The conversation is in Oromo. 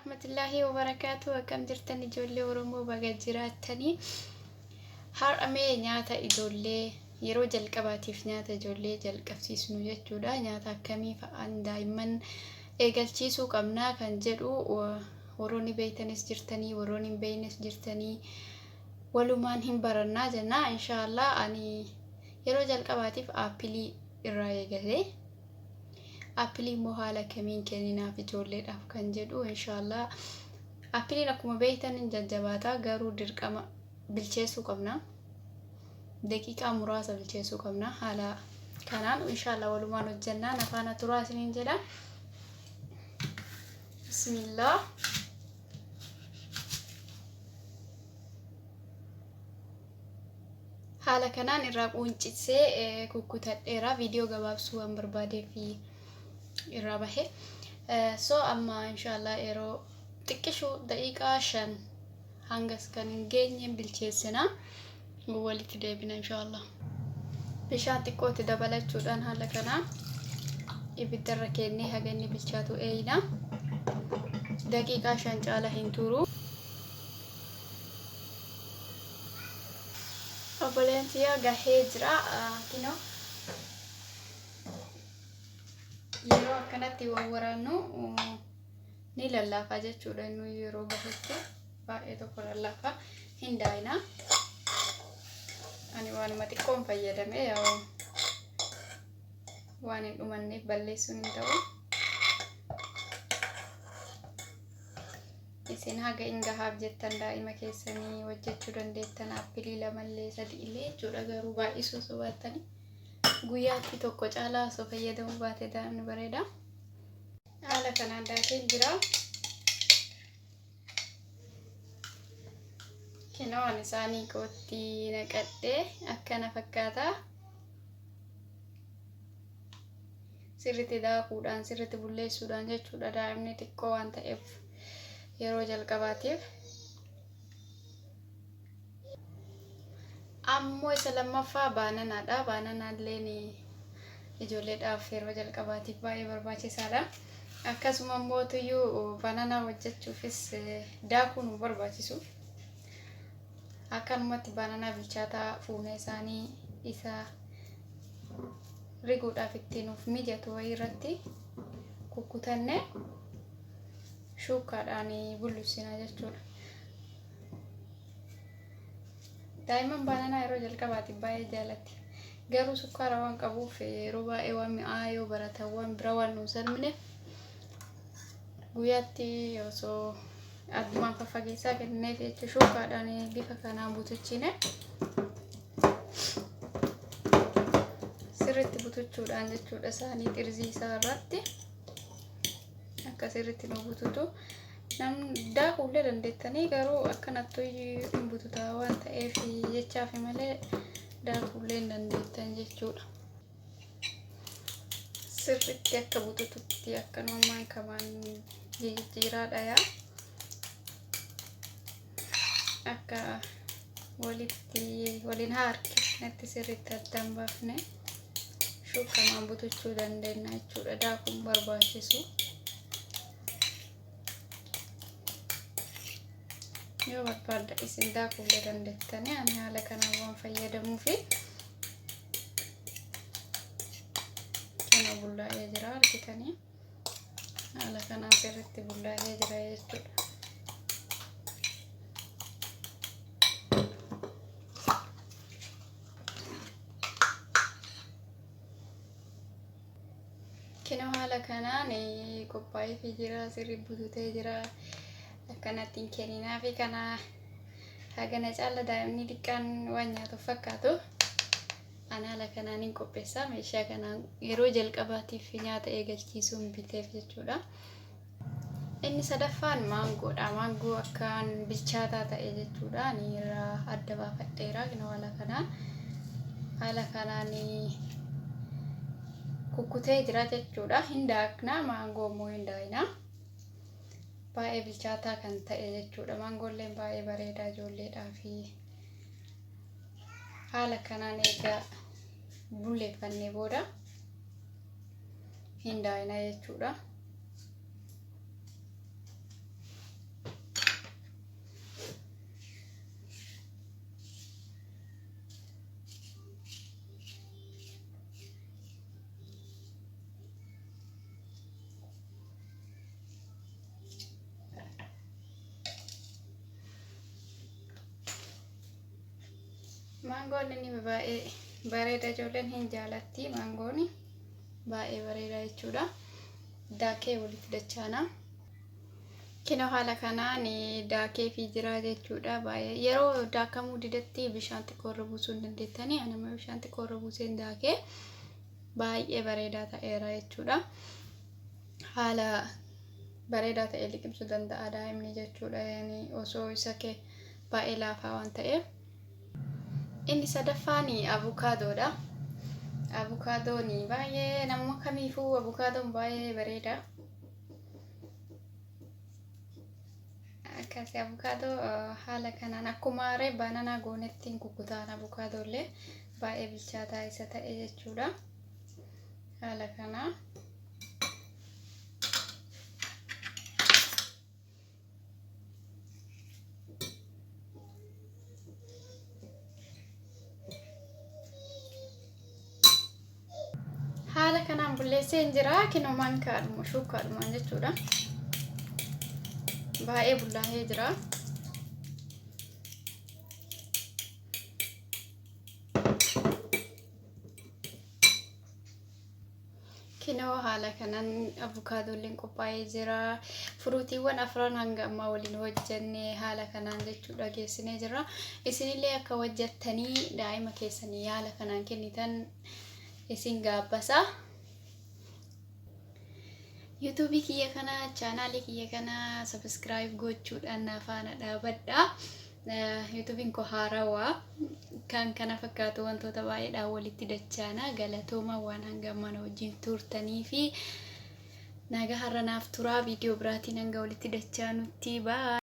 Warahmatullaahi wabarakaatu. Akkam jirtan ijoollee Oromoo? Baga jiraattanii. Har'a mee nyaata ijoollee yeroo jalqabaatiif nyaata ijoollee jalqabsiisnu jechuudha. Nyaata akkamii fa'aan daa'imman eegalchiisuu qabnaa kan jedhu warroonni beeytanis jirtanii, warroonni hin beeynes jirtanii, walumaan hin barannaa jenna inshaallah. Ani yeroo jalqabaatiif aappilii irraa eegalee, aappilii immoo haala kamiin kenninaaf ijoolleedhaaf kan jedhu inshaallah. Aappiliin akkuma beektan hin jajjabaata, garuu dirqama bilcheessuu qabna. Daqiiqaa muraasa bilcheessuu qabna. Haala kanaan inshaallah walumaan hojjannaa, nafaana turaa isiniin jedha. Bismillah. Haala kanaan irraa quuncisee kukkutadheera. Viidiyoo gabaabsuu waan barbaadeef irraa bahe. So amma inshaallah yeroo xiqqishuu daqiiqaa 5 hangas kan hin geenye bilcheessina. Walitti deebina inshaallah. Bishaan xiqqootti dabalachuudhaan haala kanaan ibiddarra keennee haga inni bilchaatu eeyna. Daqiiqaa 5 caala hin turu. Obboleen tiyya, gahee jira kinoo. Yeroo akkanatti wawwaraannu ni lallaafa jechuudha. Inni yeroo gahetti baay'ee tokko lallaafa, hin daayina. Ani waanuma xiqqoon fayyadame, yaa'u waan hin dhumanneef balleessuun hin ta'u. Isin haga in gahaaf jettan daa'ima keessanii hojjechuu dandeettan, aappilii lamallee sadi illee jechuudha. Garuu baay'isuu osoo baattanii, guyyaatti tokko caalaa osoo fayyadamuu baate daa'imni bareeda. Haala kanaan daakeen jira. Kinoo ani isaanii kootti naqadhee akkana fakkaata. Sirriitti daakuudhaan, sirriitti bulleessuudhaan jechuudha, daa'imni xiqqoo waan ta'eef yeroo jalqabaatiif. Ammoo isa lammaffaa baananaadha. Baananaalleen ijoolleedhaaf yeroo jalqabaatiif baay'ee barbaachisaadha. Akkasuma immoo tuyyuu baananaa hojjechuufis daakuu nu barbaachisu. Akkanumatti baananaa bilchaataa fuunee isaanii isa riguudhaaf itti nuuf mijatu wayii irratti kukkutanne shuukkaadhaan bullussina jechuudha. Daa'imman baananaa yeroo jalqabaatiif baay'ee jaalatti. Garuu sukkaara waan qabuuf yeroo baay'ee waan mi'aa yoo baratan waan bira waan nuun sarmine, guyyaatti osoo addumaan faffageessaa kennineef jechuudha. Shuukkaadhaan bifa kanaan butuchine, sirriitti butuchuudhaan jechuudha, isaanii xirzii isaa irratti akka sirriitti nu bututu. Namni daakuullee dandeettanii, garuu akkanattu hin bututaa waan ta'eef jechaafi malee daakuullee hin dandeettan jechuudha. Sirriitti akka butututti akkanumaan kamaan jijjiiraa dhayaa, akka walitti waliin haa harkifnetti sirriitti addaan baafne shukkamaan butuchuu dandeenya jechuudha. Daakuun barbaachisu. Yoo barbaadda isin daakuullee dandeettanii, ani haala kanaan waan fayyadamuufi. Kana bullaa'ee jira, argitanii, haala kanaan sirriitti bullaa'ee jira jechuudha. Kinoo haala kanaan qophaa'eefii jira, sirri bututee jira. Akkanatti hin kenninaafi. Kana hagana caala daa'imni xiqqaan waan nyaatuuf fakkaatu. Ani haala kanaan hin qopheessa. Meeshaa kanaan yeroo jalqabaatiif nyaata eegalchiisuun biteef jechuudha. Inni sadaffaan maangoodha. Maangoo akkaan bilchaataa ta'e jechuudha. Ani irraa adda baafadheera. Kinoo haala kanaan kukkutee jira jechuudha. Hin daakna, maangoo immoo hin daayina. Baay'ee bilchaataa kan ta'e jechuudha. Maangoolleen baay'ee bareedaa ijoolleedhaa fi haala kanaan eegaa bulleeffannee booda hin daayina jechuudha. Maangoon inni baay'ee bareeda, ijoolleen hin jaalatti, maangoon baay'ee bareeda jechuudha. Daakee walitti dachaana. Kinoo haala kanaan daakee fi jira jechuudha. Baay'ee yeroo daakamuu didetti bishaan xiqqoo irra buusuu hin dandeettanii. Anama bishaan xiqqoo irra buuseen daakee baay'ee bareedaa ta'eera jechuudha. Haala bareedaa ta'e liqimsuu danda'a daa'imni jechuudha. Osoo isa kee baay'ee laafaa waan ta'eef. Inni sadaffaan avukaadoodha. Avukaadoon baay'ee nama kamiifuu avukaadoon baay'ee bareeda. Akkasii avukaadoo haala kanaan akkuma banana goonetti kukkutaan avukaadoo illee baay'ee bilchaataa isa ta'e jechuudha. Haala kanaa. Haala kanaan bulleessee hin jira. Kinoo maankaadhuma shuukkaadhumaan jechuudha. Baay'ee bullaa'ee jira. Kinoo haala kanaan avukaadoolleen qophaa'ee jira. Fruitiiwwan afran hanga ammaa waliin hojjenne haala kanaan jechuudha geessinee jira. Isinillee akka hojjettanii daa'ima keessanii haala kanaan kennitan isin gaabbasa. YouTubeii kiyya kana, channelii kiyya kana subscribe gochuudhaan na faana dhaabadha. YouTubeiin koo haarawaa kan kana fakkaatu wantoota baay'eedhaan walitti dachaana. Galatooma waan hanga ammaa na wajjin turtanii fi nagaa har'a naaf turaa. Viidiyoo biraatiin hanga walitti dachaanutti, bye.